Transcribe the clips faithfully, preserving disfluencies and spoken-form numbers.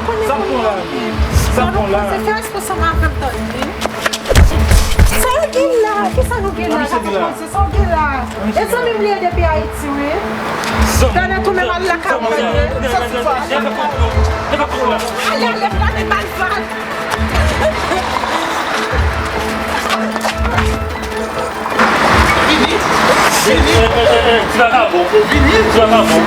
Sa pran la menm? Sa pran la? Se fè responsab avè m tande. Sa w gen la? Kisa nou gen la? Sa w gen la? E zanmi m li ye depi Ayiti, wi. Gade tou menm al lakay mwen ye. Ale, ale, gade mal fè. Vini! Vini! Ti vakabon! Vini! Ti vakabon!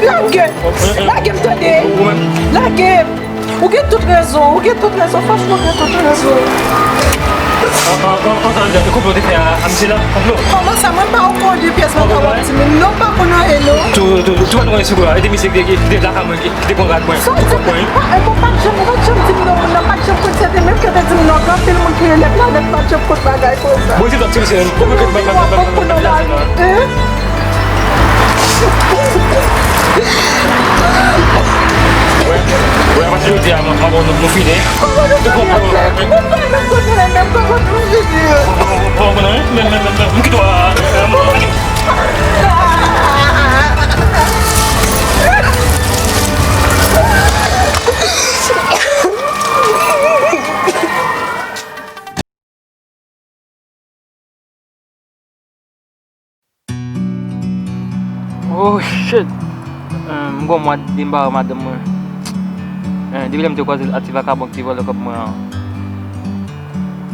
Lage m! Lage m tande! Lage m! Ou gen tout rezon, ou gen tout rezon, franchman, ou gen tout rezon. An, an, an, an, an, konplo te fè a, a misye la, konplo. Kòman sa, mwen pa okouran de pyès mwen ka wè ti moun, non, pa konn anyen, non. Tou, tou, tou, tou, tou, tou, ede misye ki, ki, ki te lakay mwen, ki, ki te pran rad mwen. Sa w di, pa, e, bon, pa t janm, pa t janm di m non, moun nan pa t janm konn sèten, menm ke te di m non, gen anpil moun ki rele m la, nèg pa t janm konn bagay konsa. Mwen se dòk ti misye, mwen, mwen, mwen, mwen, mwen, mwen, mwen, mwen, mwen, mwen, mwen, mwen, Wè, wè, apati jodi a, mwen, mwen, nou, nou fini. Ou pa menm konn anyen menm, kòman nou fini? Ou pa konn anyen, men, men, men, men, m kite w a, mwen, mwen, Oh shit! Eh, m gon mwa depi m pa wè madanm mwen. Eh, depi lè m te kwaze l ak ti vakabon ki te vòlè kòb mwen an.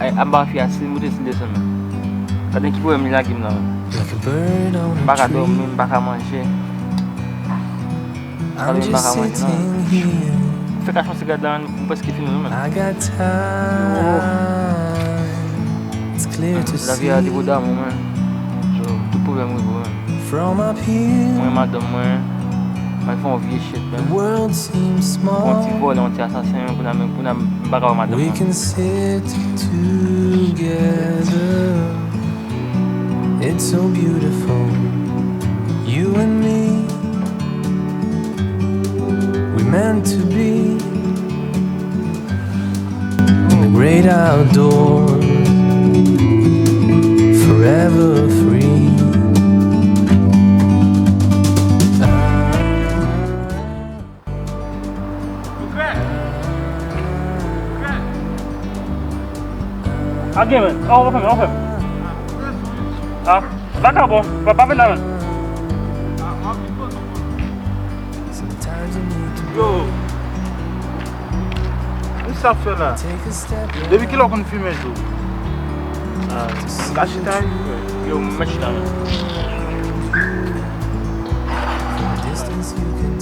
Ay, ap ba fi a sil moute sil desann. Gade ki pwoblèm li lage m nan. M pa ka dòmi, m pa ka manje. Sa vle m pa ka manje non. Fè kach yon sigarèt la, m prèske fini wi menm. Lavi a depo damou menm. So, tout pwoblèm rive menm. Mwen, madanm mwen, mwen fè yon vye shit menm. Yon ti vòlè, yon ti asasen menm, kounye a menm, kounye a m pa ka wè madanm mwen. It's so beautiful, you and me. We meant to be in the great outdoors, forever free. Ou krèk? Ou krèk? A gen men. A, ou fè men, ou fè men. A, vakabon, pa, pa vin la men. Yo. Kisa w ap fè la? Depi kilè w konn fimen tou? A, m ka chita wi. Yo, m mèt chita men.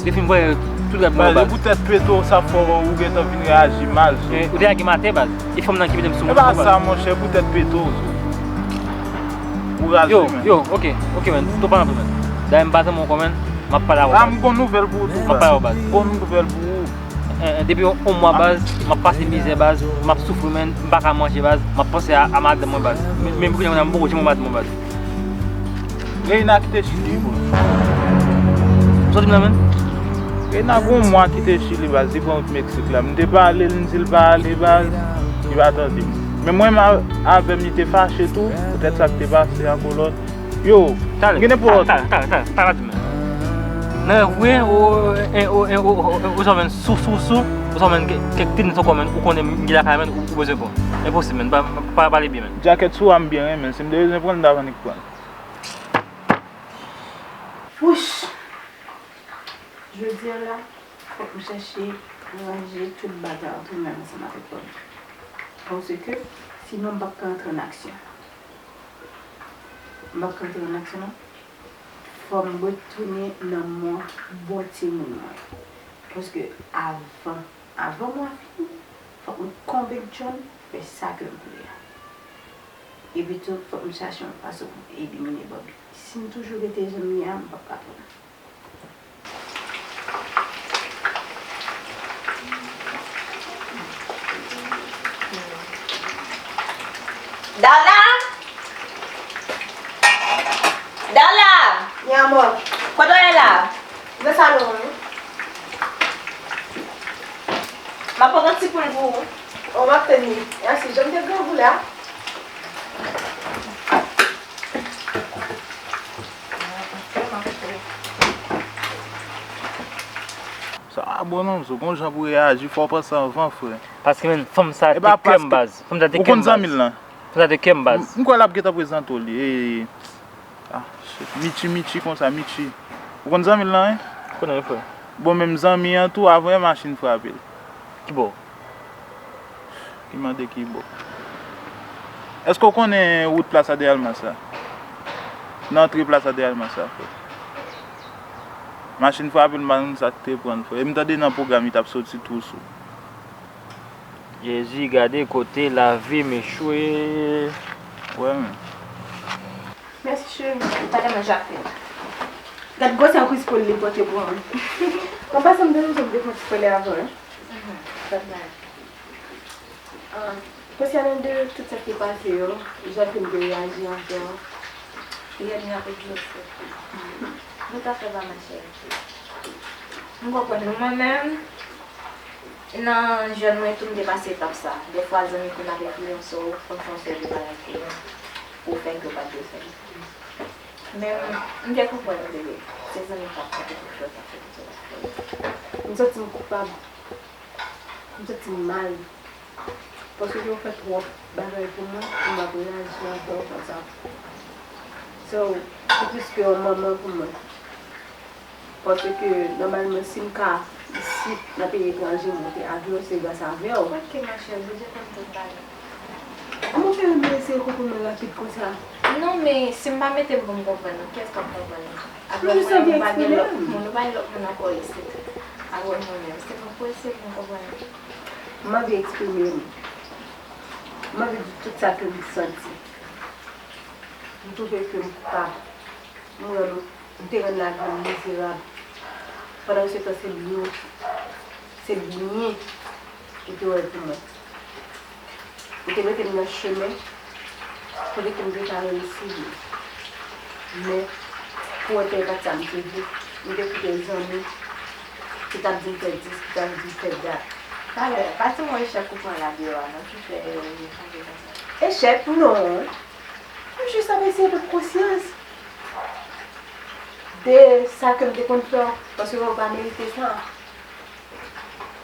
Depi m voye tout rad mwen yo baz. Poutèt peto sa fè w gentan vin reyaji mal. Eh, ou te lage m atè baz. E fanm nan ki mete m sou moun. E pa sa monchè, poutèt peto. Ou raje men. Yo, ok, ok men, tou pa anpil men. Dayè m pa zanmi w ankò men, m ap pale avè w baz. A, m gon nouvèl pou ou tou. M ap pale avè w baz. M gon nouvèl pou ou. Eh, eh, depi yon, yon mwa baz, m ap pase mizè baz, m ap soufri men, m pa ka manje baz, m ap panse a, a madanm mwen baz. Men, men pou kounye a m poko janm wè madanm mwen baz. Reina kite Chili, bro. Sa w di m la, menn? Reina gon mwa kite Chili, baz, li pran wout Meksik la. M te pale l, m di l pa ale, baz, li pa tande m. Men mwen menm avè m, li te fache tou, poutèt sa k te pase a Kolòn. Yo, m gen nenpòt. Talè, talè, talè, talè, talè, pa di m. Nan rèv ou ye, ou, ou, ou, ou, ou, ou, ou sa menn sou, sou, sou, ou sa menn kè-, kèk tenis ankò, menn, ou konnen m gen lakay, menn, ou, ou bezwen pran. Enposib, menn, pa, pa, pa pale byen, menn. Djakèt sou a m byen renmen l, si m te bezwen pran l, m ta annik pran l. Wouch! Jodi a la, fòk m chèche ranje tout bagay an tou menm ansanm avèk fanmi. Paske, sinon m p ap ka antre an aksyon. M p ap ka antre an aksyon non. Fò m retounen nan mwen bon timoun mwen. Paske avan, avan mwa fini, fòk m konvenk John fè sa ke m vle a. Epi tou, fòk m chache yon fason pou m elimine Bobby. Si m toujou rete jan m ye a, m p ap ka pran. Dana! Dana! Wi, amò. Kote w ye la? Nan salon an, wi. M ap pote yon ti poul pou ou. O, m ap tann li. Mèsi. Jan m te grangou la. Vrèman cho. Ah, bon, non, sou gon jan pou reyaji, fò w panse anvan, frè. Paske, men, fanm sa te kè m, baz. Fanm sa te kè m, baz. Ou konn zanmi l lan? Fanm sa te kè m, baz. M, m kwè l ap gentan prezante w li. E, ah, shit. Michi, Michi konsa, Michi. Ou konn zanmi l lan, wi? Konnen, wi, frè. Bon, menm zanmi an tou, avan yè machin frape l. Ki bò? Li mande ki bò. Èske w konnen wout Plas Adè Almas la? Nan antre Plas Adè Almas la, frè. Machin frape l, m pa konn sa k te pran l, frè. E m tande nan pwogram li t ap soti tou sou. Jezi, gade kote lavi m echwe. Wè, men. Mèsi, cheri. Ou pa tèlman jape. Gad gwosè Chris Paul li pote pou mwen. An pasan, m te santi m te fè yon ti pale avan, wi. Mhm. Gad la. Ah, konsènan de tout sa ki pase yo, jan ke m te reyaji anvan, rèv mwen ap egziste. Nou ta fè pa mache. M konprann ou, mwen menm, nan jèn mwen tou, m te pase etap sa. Dèfwa, zanmi konn ap enfliyanse w, konn fè yon seri de bagay pou ou, pou w fè ke w pa t dwe fè. Men, m te konprann, bebe. Se zanmi k ap fè pou w fè sa, se pou sa w ap fè. M santi m koupab. M santi m mal. Paske ou fè twòp bagay pou mwen, pou m ap reyaji anba w konsa. So, ou plis ke yon manman pou mwen. Paske, nòmalman, si m ka isit, nan peyi etranje, monte avyon, se gras avè w. Ok, ma chérie, Bondye konn tout bagay. Kòman w fè renmen eseye konprann mwen rapid konsa? Non, men si m pa mete m pou m konprann ou, kiyès k ap konprann ou? Apre mwen, ou pa gen lòt moun, ou pa gen lòt moun ankò isit. Apre mwen menm, se mwen pou eseye pou m konprann ou. M anvi eksprime m. M anvi di tout sa ke m santi. M twouve ke m koupab. M rann, m te rann lavi m mizerab. Pandan se tan se byen, se byen ou te wè pou mwen. Ou te mete m nan chemen kote ke m te ka reyisi li. Men, pou wè pè pa t sa m te vle. M te koute zanmi ki t ap di m fè dis, ki t ap di m fè dat. Talè, pa di mwen echèk ou pran la deyò a non, ki fè ou vin chanje konsa. Echèk? Non. M jis ap eseye pran konsyans de sa ke m te konn fè w, paske w pa merite sa.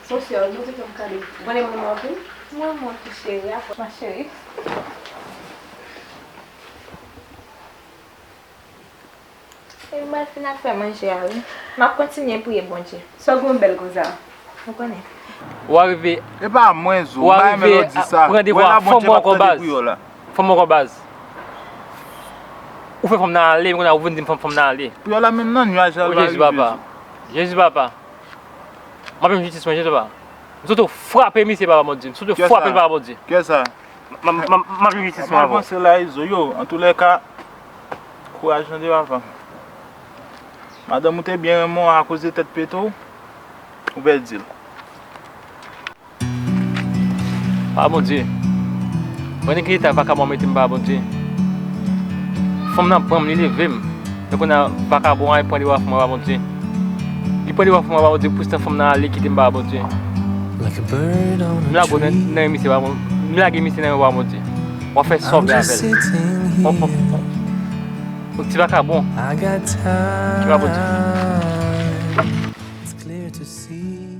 Monchè, nou te fè m kado. Ou konnen m renmen w anpil? Mwen, mwen tou, cheri, apre ma chérie. E m pral fin ap fè manje a, wi. M ap kontinye priye Bondye. Sa w gen w bèl konsa? Ou konnen. Ou arive. E pa mwen, Zo. Ou arive a pran devwa fanm mwen ankò baz. Fanm mwen ankò baz. Ou fè fanm nan ale, men kounye a ou vin di m fanm, fanm nan ale. Priyè la menm nan nyaj la. O Jezi papa. Jezi papa. M ap jwenn jistis mwen, Jezi papa. M sot frape misye, papa Bondye. M sot frape l, papa Bondye. Kiyès sa? M ap jwenn jistis mwen avan. Mal panse la, Izo. Yo, antoulèka, kouraj tande papa. Madanm ou te byen renmen w akoz de tèt pete w, ou pèdi l. Papa Bondye, mwen ki eta vakabon mete m, papa Bondye. Fanm nan pran m, li leve m. Men kounye a vakabon an pran devwa fanm nan, papa Bondye. Li pran devwa fanm nan, papa Bondye, poustan fanm nan ale kite m, papa Bondye. M lage w nan, nan men misye, papa Bondye. M lage misye nan men w, papa Bondye. W ap fè sa w vle avè l. Yon ti vakabon. Ki papa Bondye. It's clear to see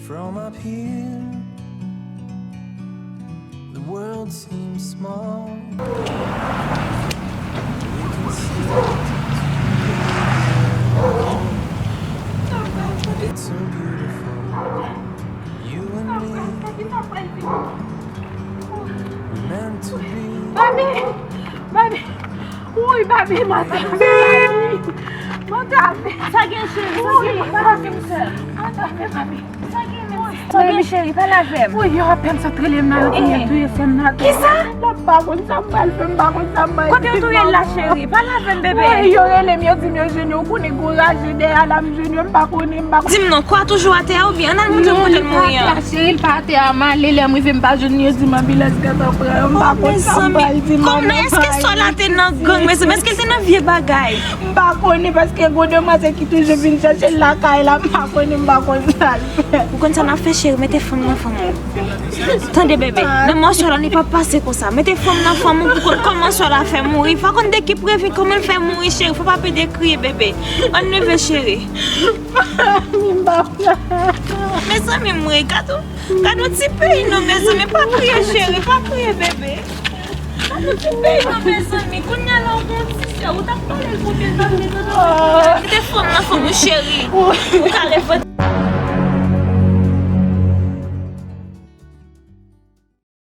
from up here, the world seems small. We can see it's so beautiful. You and me, meant to be. Baby! Baby! Woy, baby, mwen ta fè. Mwen ta fè. Sa gen, cheri? Sa gen? Mwen ta fè, mwen ta fè, baby. Sa gen, menm? Sa gen? Baby, cheri, pale avè m. Woy, yo apèn sot rele m nan, yo touye, touye sè m nan. Kisa? M pa konn sa m pral fè, m pa konn sa m pral fè. Kote yo touye l la, cheri? Pale avè m, bebe. Woy, yo rele m, yo di m yo jwenn yo, ou konnen gwo raje dèyè la, m jwenn yo, m pa konnen, m pa konnen. Di m non, kò a toujou atè a oubyen? Ann al montre m kote l mouri an. Non, li pa atè a, cheri, li pa atè a, m ale, lè m rive, m pa jwenn li, yo di m anbilans gentan pran yo, m pa konn sa m pral di manman. Kòman, èske sè w la te nan gang, mezanmi? Èske l te nan vye bagay? M pa konnen, paske gon demwazèl ki toujou vin chèche l lakay la, m pa konnen, m pa konn sa l fè. Ou konn sa n ap Fè cheri, mete fanm nan fanm ou. Tande bebe, nan mòso la li p ap pase konsa. Mete fanm nan fanm ou pou konn kòman sò la fè mouri. Fò konn de ki previn kòman l fè mouri cheri. Fò pa pede kriye bebe. Ann leve cheri. Mezanmi mwen, gade yon, gade yon ti peyi non mezanmi. Pa kriye cheri, pa kriye bebe. Gade yon ti peyi non mezanmi. Kounye a la ou gon ti sè, ou t ap pale l pou byen, pa vle tande. Mete fanm nan fanm ou cheri. Ou ka revann